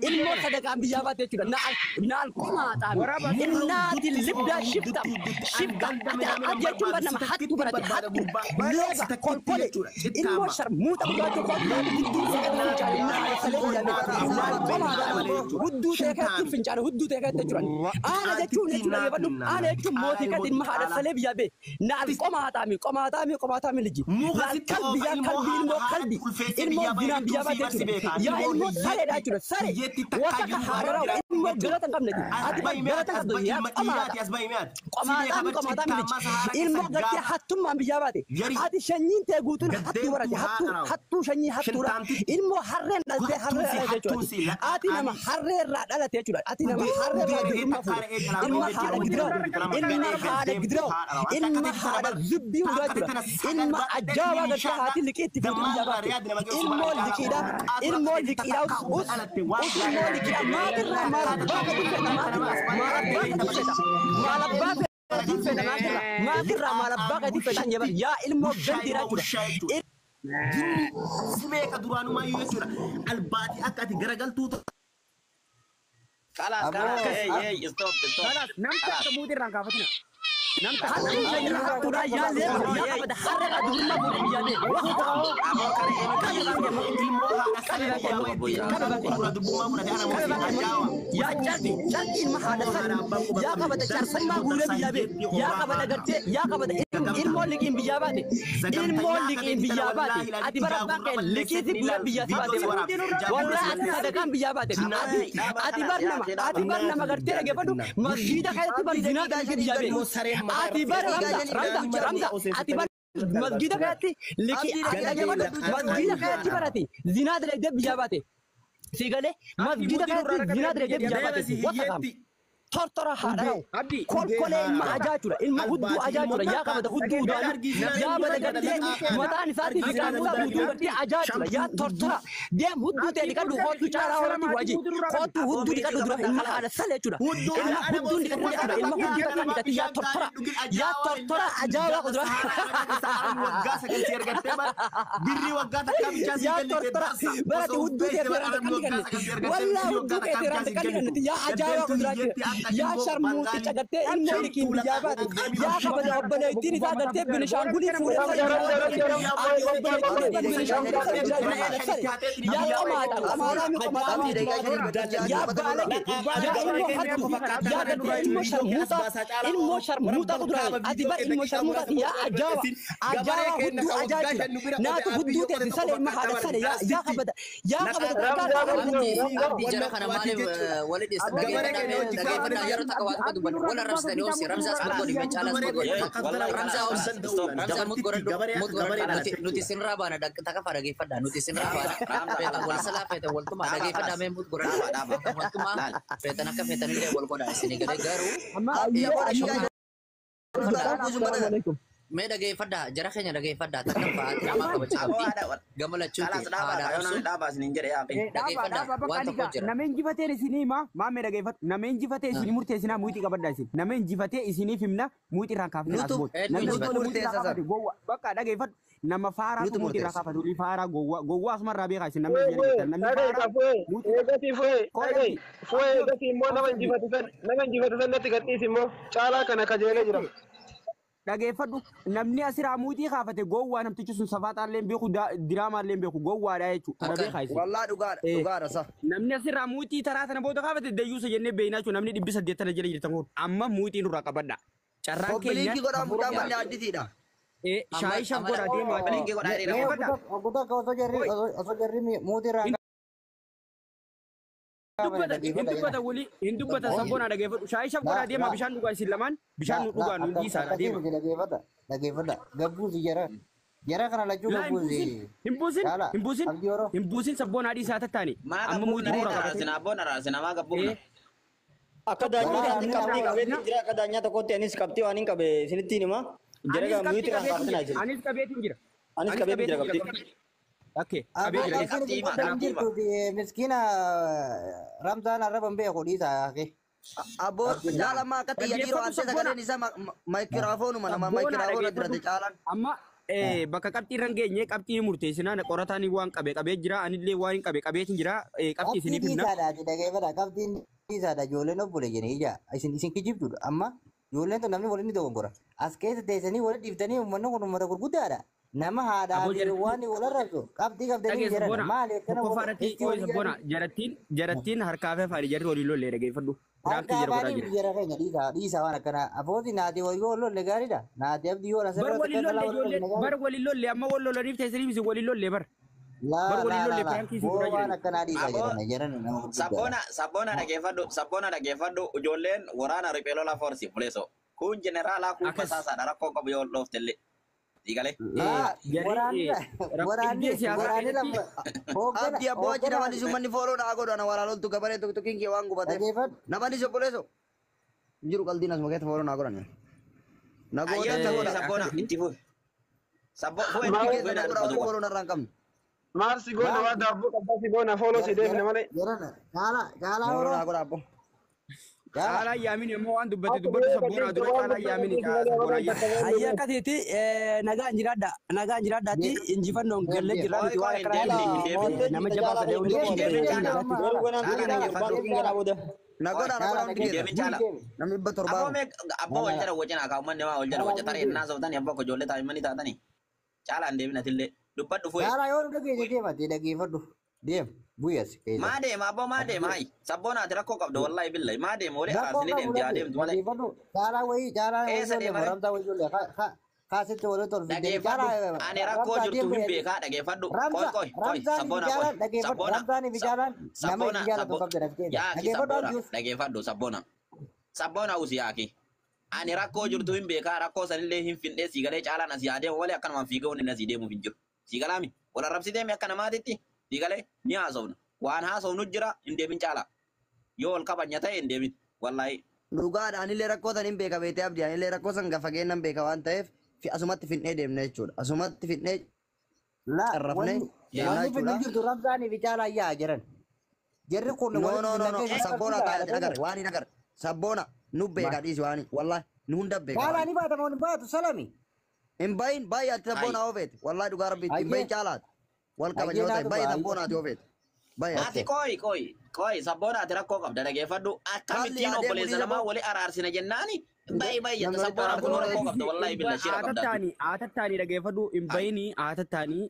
Ilmoo sadaqaan biyyaa baate jechuudha. Naal qomaadhaan. Innaati libdaa shifta. Shifta. Ati jechuun bar nama hattu barate hattu. Leeba kolkole. Ilmoo sharmuuxa dhugaachuu kootu hudduu seeqatti fincaane naal salee biyyaa beeku. Naal qomaadhaan hudduu seeqatti fincaane hudduu seeqatti jechuudha. Aana jechuun jechuudha dhaggeeffadhu. Aana jechuun mootii kati ilma haadha salee biyyaa bee. Naal qomaadhaami qomaadhaami qomaadhaami liji. Naal kalbi yaa kalbi ilmoo kalbi. Ilmoo zinaan biyyaa baate jechuudha. Yaa ilmoo sareedha jechuudha. Saree. Wasaka haadharaa ilmoo galata hin qabneti. Ati bar galata qabdu yaa qomaadha. Qomaadhaami qomaadhaami liji. Ilmoo gartee hattummaan biyyaa baate. Ati shanyiin tee guutuun hattuu barate. Hattuu hattuu shanyii hattuudha. Ilmoo harreen dhaltee harree dhalate jechuudha. Ati nama harree irraa dhalate jechuudha. Ati nama harree irraa jirummaa fuudhe. Ilma haadha gidiraa. Ilma haadha gidiraa. Ilma haadha zubbii hundaa jechuudha. Ilma ajaa'ibaa gartee haati liqii itti fuute biyyaa baate. Ilmoo liqiidha. Ilmoo liqiidha. Us us ilmoo liqiidha. Maatirraa maal abbaa gadi fedha maatirraa. Maal abbaa gadi fedha. Maal abbaa gadi fedha maatirraa. Maatirraa maal abbaa gadi fedha jechuudha. Yaa ilmoo gandiidha jechuudha. Jinni si beeka duraanumayyuu jechuudha. Albaatii akka ati garagaltuu Kalas, kalas, hey, hey, stop, stop. Kalas, namta akka muutii irraan kaafatina. Namta Hattuu sanyii hattuudha yaa leeba yaa qabata harreedha dubrummaa fuudhe biyyaa bee. Ilmoo haadha salee biyyaa bahe dura durbummaa fudhate ana mootii ajaawa. Yaa calqi calqi ilma haadha sare yaa qabata carsummaa guuree biyyaa bee yaa qabata gartee yaa qabata ilmoo liqiin biyyaa baate ilmoo liqiin biyyaa baate ati bara abbaan kee liqiiti guuree biyyaa si baate wallaa ati sadaqaan biyyaa baate ati bar nama ati bar nama gartee dhaggeeffadhu masjiida keessatti bar zinaa dalagee biyyaa bee ati bar ramza ramza ramza ati bar masjiida keessatti liqii ati dhaggeeffadhu masjiida keessatti barate zinaa dalagee biyyaa baate si galee masjiida keessatti zinaa dalagee biyyaa baate wasaqaam tortora haadha kolkolee ilma ajaa jechuudha ilma hudduu ajaa jechuudha yaa qabata hudduu udaanu yaa bada gartee mataan isaatti bishaan isaa guutuu gartee ajaa jechuudha yaa tortora deem hudduu ta'e dhiqadhu kootu caalaa horatti waji kootu hudduu dhiqadhu dura ilma haadha sale jechuudha ilma hudduu dhiqadhu jechuudha ilma hudduu takkaan dhiqatti yaa tortora yaa tortora ajaa waaqa dura Waggaa sagaltii argattee bara birrii waggaa takkaa bichaa sii yaa kennite tortora darsa. barati hudduu ta'e seeraan takkaan dhiqanne wallaa hudduu ta'e seeraan takkaan dhiqanne yaa ajaa waaqa dura yaa sharmuuticha gartee ilmoo liqiin biyyaa baate yaa kabaja obboleettiin isaa gartee Binishaangulii fuudhee yaa qomaadha qomaadhaami qomaadhaami yaa baalage yaa ilmoo hattu yaa gartee ilmoo sharmuuxa ilmoo sharmuuxa kuduraa ati bar ilmoo sharmuuxa yaa ajaawa ajaawa hudduu ajaa jechuudha naatu hudduu teessi sale ilma haadha sale yaa yaa kabaja yaa kabaja Abdii jara kana maaliif wali dhis dhageeffadhaa yeroo takka waa tokko dubbannu wal arrabsitanii obsi Ramzaas mut godhi mee Caalaas mut godhi Ramzaa obsi Ramzaa mut godhadhu mut godhadhu nuti isinirraa baana takka dhageeffadhaa nuti isinirraa baana feetan wal salaa feetan wal tumaa dhageeffadhaa mee mut godhadhu wal tumaa feetan akka feetanillee wal godhaa isinii galee garuu mee dhageeffadhaa jara keenya dhageeffadhaa takka fa'aati namaa kabaja abdii gama lachuuti haadha arrabsuun dhageeffadhaa waan tokko jira. Nama injifatee isinii hima maamee dhageeffadhu nama injifatee isinii murteessinaa muuxii qabadhaa isin nama injifatee isiniif himna muuxii irraan kaafne as booda namni muuxii irraa kaafate gowwa bakka dhageeffadhu nama faaraatu muuxii irraa kaafate olii faaraa gowwa gowwa asumarraa beekaa isin namni isin jettan namni faaraa muuxii Eegati fu'ee dhaga'i fu'ee eegati immoo nama injifatu san nama injifatu san natti gadhiisi immoo caalaa kana kajeelee jira. Dhageeffadhu namni asiraa muuxii kaafate gowwaa namtichi sun safaaxaallee hin beeku diraamaallee hin beeku gowwaadha jechuudha. Kana beekaa isin. Wallaa dhugaadha dhugaadha sa. Namni asirraa muuxii taraa sana booda kaafate dayyuusa jennee beeknaa jechuudha namni 800 jala jirtan kun amma muuxii nurraa qabadha. Carraan keenya Obboleettii godhaa mucaa manni additiidha. Shaayii shaf godhaa deemaa. Dhageeffadha. Oggota osoo jarri muuxii irraa Dubbata hin dubbata wali hin dubbata sabboona dhageeffadhu shaayii shaf godhaa deemaa bishaan dhugaa isin lamaan bishaan nu dhugaa nu dhiisaadha deema. Dhageeffadha dhageeffadha gabbuusi jara jara kana lachuu Laa hin gabbuusi. buusin hin buusin hin buusin hin buusin sabboona dhiisaa tattaani amma muuxii nurraa qabate. Akka daanyaatti qabxii qabeetti jira akka daanyaa tokkotti anis qabxii waan hin qabe isinitti hima. Jara Anis gaa muyuutti qabxii kan kaaftinaa qabeetiin jira. jira. Anis qabeetiin jira. Anis qabeetiin jira qabxii. Okay, qabee jira. Miskiina Ramzaan arraba hin beeku dhiisaa hafe. Aboo jaalama akka xiyya dhiiroo Dhaggeeffadhu antee sabboona. sagaleen isaa maayikiraafoonuma nama Sabboona maayikiraafoona dirate dhaggeeffadhu. caalaan. Amma Bakka qabxii irra hin geenye qabxii murteessinaa qorataan waan qabe qabee jira anillee waan hin qabe qabeetiin jira qabxii Qabxiin isiniif himna. dhiisaadha ati dhageeffadha. Qabxiin dhiisaadha ijoolleen obbole jedhanii ija isin kijibduudha. Amma ijoolleen tun namni waliin ni dogongora. As keessa teessanii waliin dhiiftanii uummanni kun uummata gurguddaadha. Nama haadhaa Aboo fi jarattiin waan wal arrabsu qabxii qabdanii dhageessa jedhan boona maali akkana tokkoffaa wal irratti itti walii qoyisa boona galanii jarattiin harkaa fi afaanii jarri waliin lollee dhageeffadhu. harka Piraantii jara godhaa afaanii jira. jara keenya dhiisaa dhiisaa waan akkanaa afooti naati wal yoo lolle gaariidha. Naati abdii yoo Bar asirratti waliin akka lolle dhalaa wal ijoolleen lolle bar gaariidha. waliin lolle amma wal lolaniif teessanii isin waliin lolle bar. Bar Laa waliin laa laa lolle laa piraankii isin boo godhaa waan jirani. akkanaa dhiisaa Aboo jedhan jedhan nama gurguddaadha. sabboona sabboona dhageeffadhu sabboona dhageeffadhu ijoolleen waraana riphee lola forsi fuleso. Kun jeneraalaa kun Akkas. basaasaadha rakkoo qabu yoo dhooftellee. Siigalee. Laa Jarri waraanni waraanni dhibdee siyaasaa waraanni keessatti lama hooggana Abdi abboo achi hooggana namani sun manni fooloo naa godhu ana waraana loltu gabaree tokko tokkiin kee waan gubateef. dhageeffadhu. Namani sun obboleesso. Jiru qaldiin asuma keessa fooloo naa godhan. Na gootan na Ayyee godha. sabboona akkasii. itti fufi. Sabbo fufi itti Maal Hundi fufi keessa na naa godha dubbatu waan qofa. fooloo narraa hin qabne. maal si goona Maal waa daabboo qabdaa si goona fooloo si deebine malee. jedhan caalaa caalaa Fooloo horoo naa godha abboo. caalaa Caalaa yaamin immoo waan dubbate Akka dubbadhu biyya sabboonaa qajeelcha dura waan caalaa dubbate yaamin malee sabboonaa waan yaamin. takka waan Hayya dubbate. akkasiiti nagaan jiraadha nagaan jiraadhaatti injifannoon deem gallee deem. jirra Qoy nuti qoy waan hin akkanaa deemne hin deemne. Moottee nama jirta jabaa caalaa sadee hundi deemtee Hin deemin moottee caalaa. jirta. Amma Garuu haala ganaan Caalaa tuqin caalaa dhageeffadhu. gurbaan tuqin ganaa booda. Na godha na caalaa godha hundi Hin keessa. deemin dhageeffadhu caalaa. deemi. Namni dhibba torbaa Abboo kun. mee abboo wal jala wajjin haa uummanni maa wal jala wajja taree innaa softanii abboo akka ijoollee taa'imanii taatanii. Caalaa hin deemin atillee dubbadhu fu'e. Caalaa yoo nu dhageesse deemate dhageeffadhu deem bu'ees keessa. Maa deema abboo maa deema hayi sabboon ati rakkoo qabda wallahi billahi maa deema walii Rakkoo araarsanii qabu deemti haa dhabe deemtu malee. dhageeffadhu caalaa wayii caalaa wayii Eessa ijoollee deema ree? moramtaa wayii ijoollee kaasitti walitti ol fidee Dhageeffadhu caalaa ani rakkoo ramsaa jirtu deem hin bu'ee beekaa dhageeffadhu qoy Ramsa qoy qoy Ramsaanii fi sabboona qoy caalaan dhageeffadhu sabboona Ramsaanii fi caalaan nama sabboona isin jaalatu sabbo qabdan as keessa yaaki dhageeffadhu sabboona abdius dhageeffadhu sabboona sabboona usi yaaki. Ani rakkoo jirtu hin beekaa rakkoo sanillee hin findhee siigalee caalaan asii haa deemu malee akkanumaan fiigee wanni asii deemuuf hin jiru. Siigalaami wal arrabsitee mi akka namaatitti siigalee ni haasofna. Waan haasofnu jira hin deemin caalaa. Yoo wal kabanya ta'e hin deemin wallaahi. Dhugaadha anillee rakkoo san hin beeka beetee abdii anillee rakkoo san gafa geennan beeka waan ta'eef asumatti fin'ee deemna jechuudha. Asumatti fin'ee La carrafnee wanni deemna wanni finnu jechuudha. jirtu Ramsaanii fi caalaan yaa jiran jarri kun No walitti no no finna no keessa sabboona qabsiisa taa'e haadha agarre waan hin agarre sabboona nu beeka dhiisi waan wallahi nu hunda beeka Caalaa waan. ni baata moo hin baatu salami Hin bahin baay'ee ati Hayi. sabboona oofeeti wallahi dhugaa rabbiitti hin ayyee bahin caalaati wal ayyee kabajoo ta'e naatu baay'ee ba'a sabboona ati oofeeti baay'ee ati. Ati qoy qoy qoy sabboona ati rakkoo qabda dhageeffadhu Kalli akkamittiin haa deemu obboleessa dhiisa lamaa boo wali araarsina jennaani bayi bayi jetta namni walitti sabboona araarsu kunoo nama rakkoo qabda wallahi billa shira qabda ati. Atattaanii atattaanii dhageeffadhu hin Hayi. bayinii atattaanii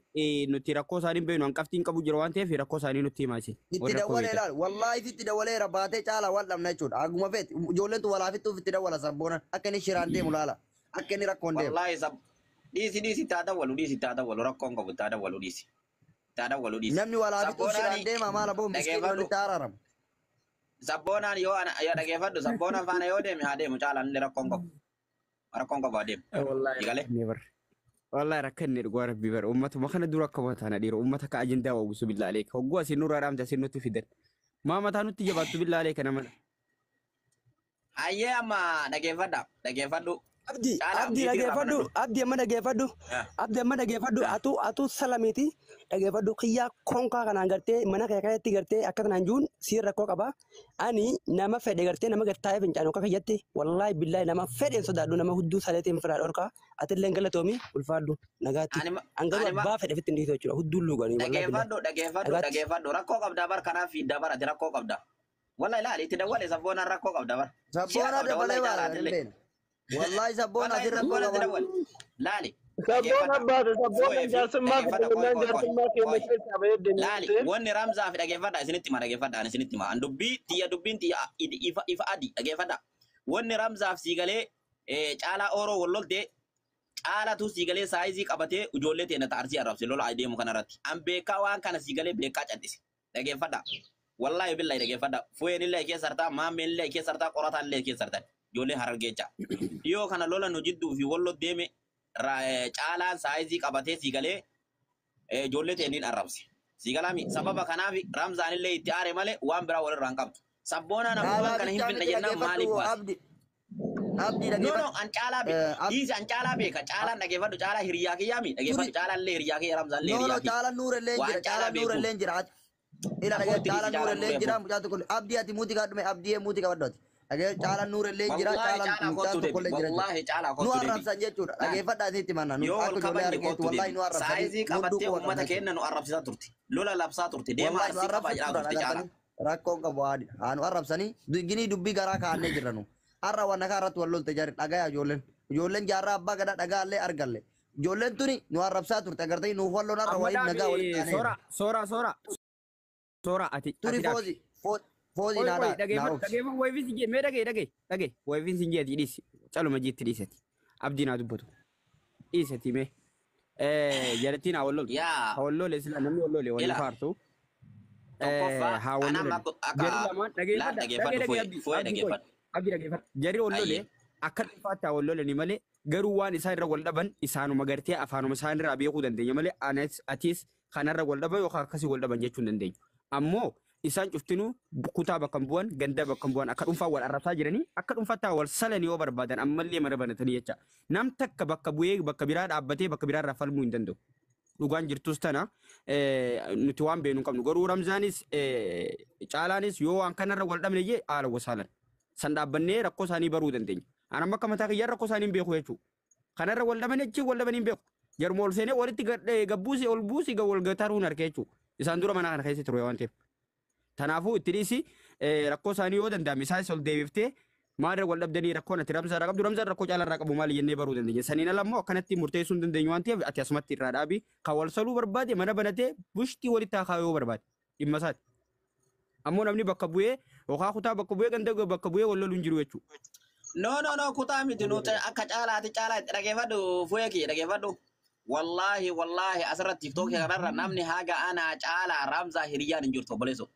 nuti rakkoo isaanii hin beeknu hanqaftii hin qabu jira waan ta'eef rakkoo isaanii nutti himaa isin Itti warri rakkoo dawwalee beektan. ilaali wallahi itti dawwaleera baatee caalaa wal dhabna jechuudha haguma feeti ijoolleen tun walaafittuuf itti dawwala sabboona akka inni shiraan deemu laala akka inni rakkoon deemu. Wallahi sab dhiisi dhiisi itti haa dawwalu dhiisi itti haa dawwalu rakkoon qabu itti haa dawwalu dhiisi itti haa dawwalu dhiisi. Namni walaafittuuf shiraan Sabboonaan deema maal aboo miskiin dhageeffadhu walitti araaramu. sabboonaan yoo ana yoo dhageeffadhu sabboonaan faana yoo deeme haa deemu caalaan illee rakkoon qabu rakkoon qabu haa deemu. Wallahi Eegale. rakkanne bar. Wallahi rakkanne dhugaa rabbii bar uummatuma kana dura akka mataan dhiira uummata akka ajandaa waawwisu billaa aleeka hogguu asiin nurraa dhaamte asiin nutti fidan maa mataa nutti jabaattu billaa aleeka nama. Ayyee amma dhageeffadha dhageeffadhu Abdi caalaa abdi miitii irraa dhageeffadhu banadhu. abdi amma dhageeffadhu abdi amma dhageeffadhu atu salamiiti dhageeffadhu kiyyaa konkaa kanaan gartee mana kee keessatti gartee akka kanaan jiruun siin rakkoo qaba ani nama fedhe gartee nama gartaa'ee fincaanu akka kiyyatti wallaahi billaahi nama fedhe hin sodaadhu nama hudduu saleetiin firaa dhorkaa atillee galatoomi ulfaadhu nagaatti Ani ma angaruu ani ma abbaa fedhe fitti hin dhiisu jechuudha hudduun luuganii wallaahi billaahi dhageeffadhu dhageeffadhu nagaatti. dhageeffadhu rakkoo qabda bar kanaaf fiidda bar ati rakkoo qabda. Wallahi ilaali itti dawwale sabboonaan rakkoo qabda bar. Shira Sabboona qabda dabalee wallahi baala caalaa hin atillee. beekne. Wallahi sabboona Wallahi ati rakkoo sabboona itti qaba. dawwale. Laali Sabboon dhageeffadha. abbaate sabboon Fu'ee fi jaarsummaa dhageeffadha qoy fidannaan qoy qoy jaarsummaa keenya qoy. keessaa bahee Laali deemtee. wanni ramzaa fi dhageeffadha isinitti hima dhageeffadha ani isinitti hima. An dubbii tiyya dubbiin tiyya ifa ifa adii dhageeffadha. Wanni ramzaaf siigalee caalaa ooroo wal lolte caalatu siigalee saayizii qabatee ijoollee teenya ta'arsii arrabse lola adeemu kanarratti. An beekaa waan kana siigalee beekaa cal'ise. Dhageeffadha. Wallaahi billahi dhageeffadha. Fu'een illee keessa hartaa, maammeen illee keessa hartaa, qorataan illee keessa hartaa. Ijoollee harargeecha. Dhiyoo kana lola nu jidduu fi walloo deeme caalaan saayizii qabatee siigalee ijoollee teenyiin arrabse. Siigalaami sababa kanaaf Ramzaan illee itti aare malee waan biraa walirraa hin qabdu. Sabboonaan ammoo waan Dhaabaa kana hin bichaa finne miti jennaan maaliif dhageeffadhu baase? abdi. Abdi No no dhageeffadhu. an caalaa beeka. Dhiisi an caalaa beeka. Caalaan dhageeffadhu caalaa hiriyaa kiyyaa mi dhageeffadhu caalaan illee hiriyaa kiyya Ramzaan illee No no hiriyaa kiyya. caalaan nuura illee Waan jira caalaa caalaan nuura beekuuf. illee jira. Ila Abbootti dhageeffadhu dhiisi caalaan nuura caalaa illee nuura jira abbootti. mucaa tokko abdii ati muutii kaadhume abdii muutii qabadhu ati. Dhagee caalaan nuurellee jira Wallaahi caalaan caalaa mucaan kottu deebi. tokkollee jira. Wallaahi caalaa Nu kottu deebi. arrabsan jechuudha. Dhageeffadhaa isitti manna. Nu Yoo akka ol ijoollee kabanne argeetu kottu wallaahi deebi. nu arrabsanii Saayizii nu qabattee duuba uummata qabna jechuudha. keenya nu arrabsisaa turte. Lola labsaa turte. Deema Wallaahi nu arsii qabaa arrabsan jedhaa turan turte caalaa. agartanii rakkoon qabu haadhi. Haa nu arrabsanii ginii dubbii garaa kaa'annee jirra nu. Har'a waan nagaa irratti wal lolte jarri dhagayaa ijoolleen. Ijoolleen jaarraa abbaa gadaa dhagaallee argalle. Ijoolleen tuni nu arrabsaa turte agartanii nuuf walloon har'a Amma waliin nagaa waliin dhaabi taanee. soora soora soora soora ati Turi ati dhaabi. foozi foozi Oi naa oi naa dhageeffadhu obsi. dhageeffadhu wayifin si jee mee dhagee dhagee dhagee wayifin si jeeti dhiisi caluma jeetti dhiisati abdii naa dubbatu dhiisati mee jalattiin haa walloltu Yaa haa walloole sila namni walloole waliin ila faarsu tokkoffaa haa ana walloole akka jarri lamaan laal dhageeffadha dhagee dhageeffadhu dhagee fooye abdii fooye abdii qoy dhageeffadhu. abdii dhageeffadhu jarri walloole Ayyee. akka dhuunfaatti haa walloolani malee garuu waan isaan irra wal dhaban isaanuma gartee afaanuma isaan irraa beekuu dandeenya malee anas atis kanarra wal dhaban yookaan akkasii wal dhaban jechuu hin dandeenyu. Ammoo isaan cuftinuu kutaa bakka hin bu'an ganda bakka hin bu'an akka dhuunfaa wal arrabsaa jiranii akka dhuunfaatti haa wal salanii yoo barbaadan ammallee mana banatanii jecha. Nam takka bakka bu'ee bakka biraa dhaabbatee bakka biraa irraa falmuu hin danda'u. Dhugaan jirtus tana nuti waan beeknu hin qabnu garuu Ramzaanis caalaanis yoo waan kanarra wal dhabne jee haala wasaalan. San dhaabbannee rakkoo isaanii baruu dandeenya. Ani amma akka mataa kiyyaan rakkoo isaanii hin beeku jechuudha. Kanarra wal dhabanii achi wal dhabanii hin beeku. Jaruma ol seenee walitti gabbuusi ol buusi wal gataruun harka jechuudha. Isaan dura mana kana keessa ture waan ta'eef. Kanaafuu itti dhiisi rakkoo isaanii yoo danda'ame isaanis ol deebiftee maalirra wal dhabdanii rakkoon ati Ramzaa irraa qabdu Ramzaan rakkoo caalaa irraa qabu maali jennee baruu dandeenya. Saniin ala immoo akkanatti murteessuu hin dandeenyu waan ta'eef ati asumatti irraa dhaabi kan wal saluu barbaade mana banatee bushtii walitti haa kaayuu yoo barbaade dhimma isaati. Ammoo namni bakka bu'ee yookaan kutaa bakka bu'ee ganda bakka bu'ee wal loluu hin jiru jechuudha. No no no kutaa miti nuti akka caalaati caalaa itti dhageeffadhu fooye kiyya dhageeffadhu. Wallaahi wallaahi asirratti tiktookii kanarra namni haga anaa caalaa Ramzaa hiriyyaan hin jirtu obboleesso.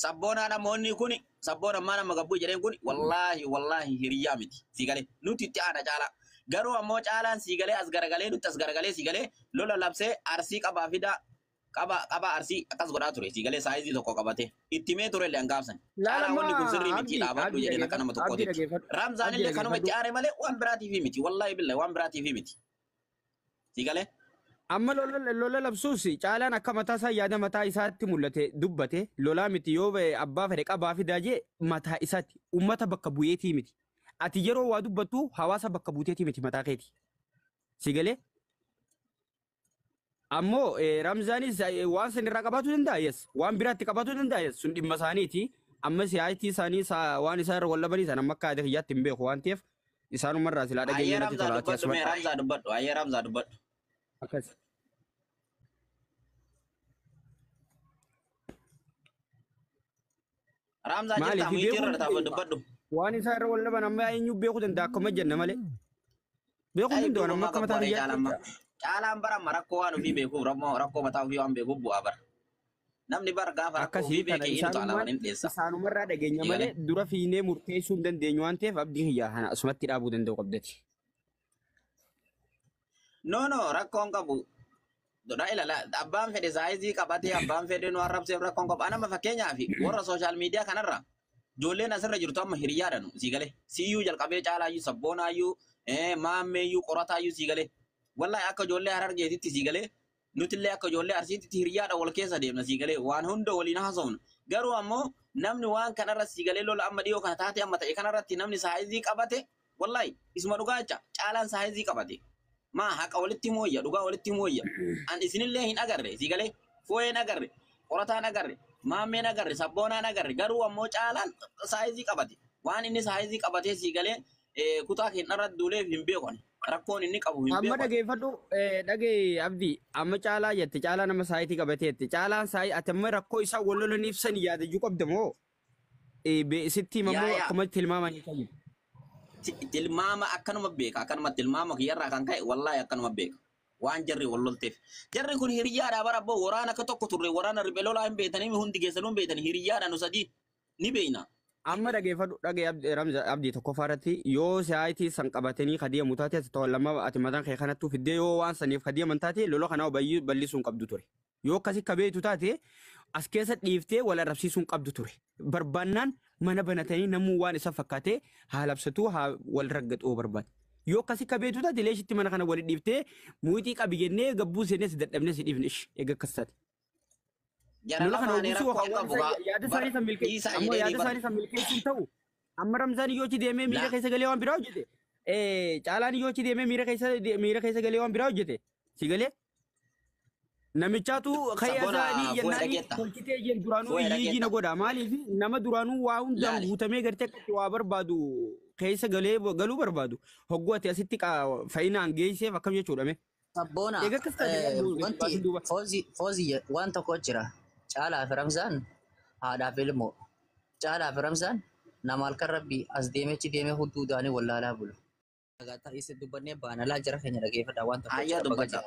Sabboonaa namoonni kun sabboon ammaa nama gabbuu jedheen kun wallaahi wallaahi hiriyyaa miti siigalee nuti itti aana caalaa. Garuu ammoo caalaan siigalee as garagalee nutti as garagalee siigalee lola labsee arsii qabaa fidaa qaba qaba arsii akkas godhaa ture siigalee saayizii tokko qabate itti mee ture illee hangaafsan. Caalaa wanni kun sirrii miti dhaabadhu jedheen akka nama Abdii tokkootitti. dhageeffadhu. Ramzaan Abdii illee kanuma itti dhageeffadhu. aare malee waan biraatiif miti wallaahi billahi waan biraatiif miti. Siigalee. Amma lola labsuus caalaan akka mataa isaa yaada mataa isaatti mul'ate dubbate lolaa miti yoo ba'e abbaa fedhe qabaa fidaa jee mataa isaatti uummata bakka bu'eetii miti. Ati yeroo waa dubbattu hawaasa bakka buuteetii miti mataa keeti. Si galee? Ammoo Ramzaanis waan san irraa qabaachuu danda'a yes waan biraatti qabaachuu danda'a yes sun dhimma isaaniiti. Amma siyaatii isaanii waan isaan irra wal dhabanii sana amma akka yaada kiyyaatti hin beeku waan ta'eef isaanumarraa silaa Ayyee dhageenye natti Ramzaa tola ati dubbadhu mee asumatti. Ramzaa dubbadhu ayyee Ramzaa dubbadhu. Akkas. Ramzaa jirtaa Maaliif muyitii beekuu irra taa'u dandeenya? dubbadhu. Waan isaa irra wal dhaban amma eenyu beekuu danda'a akkuma jenna malee. Beekuu hin Ay danda'u amma duuba akka mataa qabbu kiyyaatti caalaan amma. jecha. Caalaan bara amma rakkoo waan ofii beekuuf rakkoo mataa ofii waan beekuuf bu'aa bara. Namni bara gaafa rakkoo Akkasii ofii kana beeke inni to'ala isaanumaan waliin dheessa. isaanumarraa dhageenya malee Eegalee. dura fiinee murteessuu hin dandeenyu waan ta'eef abdii kiyyaa kana asumatti dhaabuu danda'u qabdati. No no rakkoon qabu. Dura ilala abbaan fedhe saayizii qabatee abbaan fedhe nu arrabseef rakkoon qabu. Anama fakkeenyaaf warra sooshaal miidiyaa kanarra ijoolleen asirra jirtu amma hiriyyaadha nu sii galee. Siyyuu jalqabee caalaayyuu sabboonaayyu maammeeyyuu qorataayyuu sii galee. Wallahi akka ijoollee harargeetitti sii galee nutillee akka ijoollee arsiititti hiriyyaadha wal keessa deemna sii galee waan hunda waliin haasofna. Garuu ammoo namni waan kanarra sii galee lola amma dhiyoo kana taate amma ta'e kanarratti namni saayizii qabate wallahi isuma dhugaa jecha caalaan saayizii qabate. Maa haqa walitti mooyya dhugaa walitti mooyya. An isinillee hin agarre sii galee fooyeen agarre qorataan agarre maammeen agarre sabboonaan agarre garuu ammoo caalaan saayizii qabate waan inni saayizii qabatee sii galee kutaa keenyarra duuleef hin beeku ani. Rakkoon inni qabu hin Amma beeku. dhageeffadhu dhagee abdii amma caalaa jette caalaa nama saayitii qabatee jette caalaan saayi ati amma rakkoo isaa wal lolaniif san yaadachuu qabda moo sitti Yaa himamoo yaa akkuma tilmaamanii ta'u. Tilmaama akkanuma beeka akkanuma tilmaama kiyyarraa kan ka'e wallaahi akkanuma beeka. Waan jarri wal lolteef. Jarri kun hiriyyaadha bara abboo waraana akka tokko turre waraana riphee lolaa hin beetanii hundi keessanuu hin beetanii hiriyyaadha nu sadii ni beeyna. Amma dhageeffadhu dhagee Ramza abdii tokkoffaa irratti yoo saayitii san qabatanii kadeemu taate ati ta'u lama ati mataan kee kanattuu fiddee yoo waan saniif kadeeman taate lola kanaa bal'isuu hin qabdu ture. Yoo akkasi kabeetu taate as keessa dhiiftee wal arrabsiisuu hin qabdu ture. Barbaannaan mana banatanii namuu waan isa fakkaatee haa labsatuu haa wal raggaxuu barbaade. Yoo akkasi kabeetu taate leeshitti mana kana wali dhiiftee muuxii qabi jennee gabbuu seennee si dadhabnee si dhiifne ishi eega akkas taate. Jara Lola kana lamaanii oguusuu rakkoo waan qabu gaa yaada bara isaanii san milkeessu dhiisaa ammoo jedheenii yaada bara. isaanii san milkeessuun ta'u Amma Ramzaan yoo achi deemee miira keessa galee waan biraa hojjete. Caalaan yoo achi deemee miira keessa galee waan biraa hojjete. Si galee? Namichaatu kayyasaanii jennaanii tolchitee jeen duraanuu iyyii na godha. Maaliif nama duraanuu waa hundaan guutamee gartee akkatti waa barbaadu keessa galee galuu barbaadu. Hogguu ati asitti fayyinaan geesseef akkam jechuudha mee? Sabboona wanti Foozi waan tokko jira. Caalaa fi Ramzaan haadhaaf ilmoo. Caalaa fi Ramzaan nama halkan rabbii as deemee achi deemee hudduu daanii wallaalaa bulu. Dhagaataa isa dubbannee baanalaa jara keenya dhageeffadha waan tokko jira.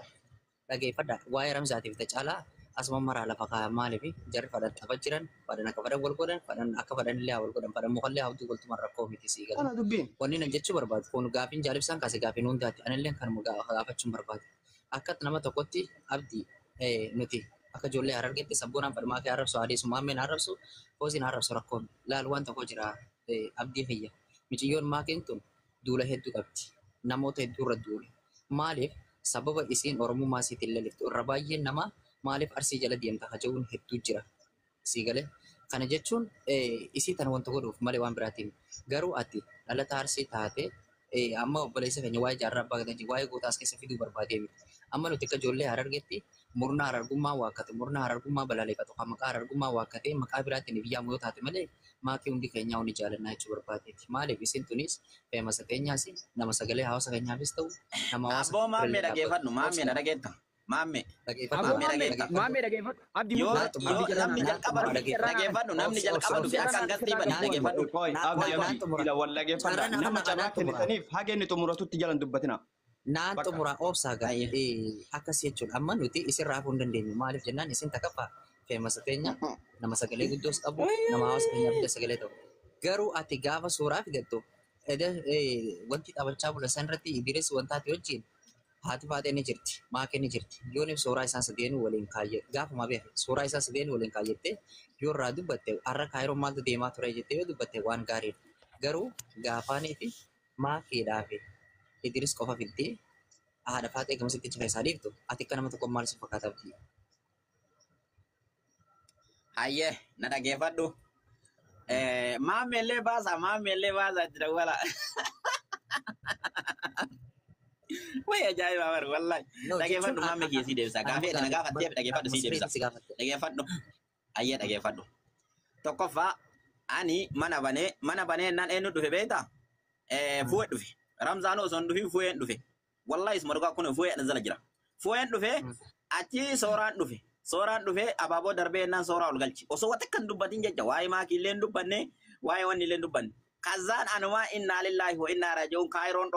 Dhageeffadha waa'ee Ramzaatiif caalaa asuma maraa lafa kaaya maaliif jarri fadhan tapha jiran fadhan akka fadhan wal godhan fadhan akka fadhan illee wal godhan fadhan mukallee hawduu waltuma rakkoo miti sii galan. Wanni nan jechuu barbaadu kun gaafiin jaalibsaan kaase gaafiin hundaati anillee kanuma gaafachuun barbaadu. Akka nama tokkotti abdii nuti akka ijoollee harargeetti sabboonaan fadhumaa kee arrabsu adeessu maammeen arrabsu foosiin arrabsu rakkoon laal waan tokko jira abdii fayya. Miciyyoon maakeen tun duula hedduu qabdi namoota hedduu irra duule maaliif sababa isiin oromummaa isiitiin laliftu irra baay'een nama maaliif arsii jala deemta haja'uun hedduu jira sii galee kana jechuun isii tan wanta godhuuf malee waan biraatiin garuu ati dhalata arsii taate amma obboleessa keenya waa'ee jaarraa abbaa gadaa waa'ee gootaa as keessa fiduu barbaadee miti amma nuti akka ijoollee harargeetti murna harargummaa waakkate murna harargummaa balaaleffatu kan maqaa harargummaa waakkate maqaa biraatiin biyyaa yoo taate malee maakii hundi keenyaa hundi jaalannaa jechuu barbaadeeti maaliif isin tunis feemasa keenyaas nama sagalee hawaasa keenyaafis ta'u nama hawaasa Abboo maammee dhageeffadhu maammee na dhageetta maammee maammee dhageeffadhu abdii yoo namni jalqaba dhufe dhageeffadhu namni jalqaba dhufe akka hangastii bane dhageeffadhu. Abdii ila wal dhageeffadha nama carraa kennitaniif haga inni xumuratutti jalan dubbatina. Naan xumura obsaa gaa'ee akkas jechuudha. Amma nuti isin raafuu hin dandeenyu. Maaliif jennaan isin takkaffaa feemasa teenya nama sagalee guddoos qabu nama hawaasa keenyaaf illee sagalee ta'u. Garuu ati gaafa suuraa fidattu wanti taphachaa bula san irratti Idris wantaati wajjin haati faatee ni jirti maakee ni jirti. Yoon suuraa isaan sadeenuu waliin kaayyate gaafuma beeke suuraa isaan sadeenuu waliin kaayyatte yoo irraa dubbatte har'a kaayiroo maaltu deemaa ture jettee yoo dubbatte waan gaariidha. Garuu gaafaanii fi maakeedhaa fi Idris qofa fiddee haadha faatee gamasitti achi keessaa dhiiftu ati akka nama tokko maal si fakkaata abdii? Hayyee na dhageeffadhu. Maammeellee baasa maammeellee baasa jira wala. Wai ajaa'iba bara wallahi. Dhageeffadhu maammee kiyya sii deebisa. Gaafii na gaafatteef dhageeffadhu sii deebisa. Dhageeffadhu. Hayyee dhageeffadhu. Tokkoffaa ani mana banee naan eenyu dhufe beektaa? Fu'ee dhufe. Ramzaan osoo hin dhufin fu'een dhufe. Wallahi isuma dhugaa kun fu'een jala jira. Fu'een dhufe achi sooraan dhufe. Sooraan dhufe abaaboo darbee jennaan sooraa ol galchi. Osoo wanta kan dubbatin jecha waa'ee maakii illee hin dubbanne waa'ee wanni illee hin dubbanne. Kazaan anumaa innaa lillaahi wa innaa raaji'uun kaayiroon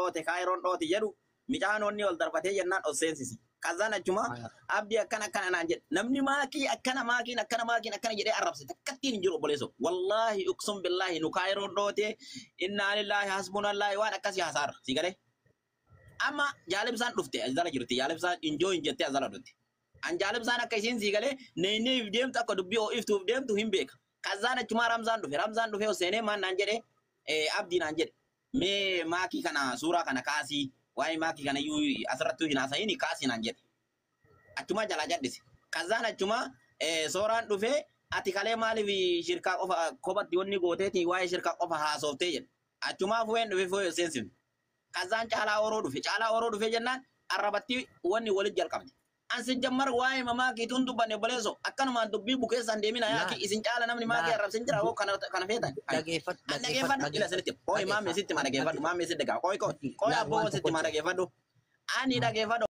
dhoote jedhu micaan onni ol darbatee jennaan ol seensisi. Kazaan achuma abdii akkana akkana naan jedhe namni maakii akkana maakiin akkana maakiin akkana jedhee arrabse takkattiin hin jiru obboleesso. Wallaahi uqsum billaahi nu kaayiroon dhoote innaa lillaahi hasbunallaahi waan akkasii hasaarra si galee. Amma jaalibsaan dhufte azala jirti jaalibsaan injoo hin jettee azala dhufte. An jaalibsaan akka isiin sii galee neenneef deemtu akka dubbii ho'iftuuf deemtu hin beeka. Kazaan achumaa Ramzaan dhufe Ramzaan dhufee seenee maan naan jedhe abdii naan jedhe mee maakii kana suuraa kana kaasii waa'ee maakii kana iyyuu asirratti hin haasa'in kaasii naan jedhe. Achumaa jalaa jaddise. Kazaan achumaa sooraan dhufee ati kalee maaliif shirkaa qofa kophatti wanni gooteeti waa'ee shirkaa qofa haasooftee jedhe. Achumaa fu'een dhufe fu'ee seensifne. Kazaan caalaa oroo dhufe caalaa oroo dhufe jennaan arrabatti wanni walitti jalqabne. Ansi jammar waa'ee maakii tun dubbanne obboleesso akkanumaan dubbii bukeessaan deemina yaaki isin caala namni maakii arrabsin jira hoo kana feetan. Dhageeffadhu ila sinitti qoy maammee sitti ma dhageeffadhu maammee sitti dhagaa qoy qoy qoy abboo sitti ma dhageeffadhu ani dhageeffadhu.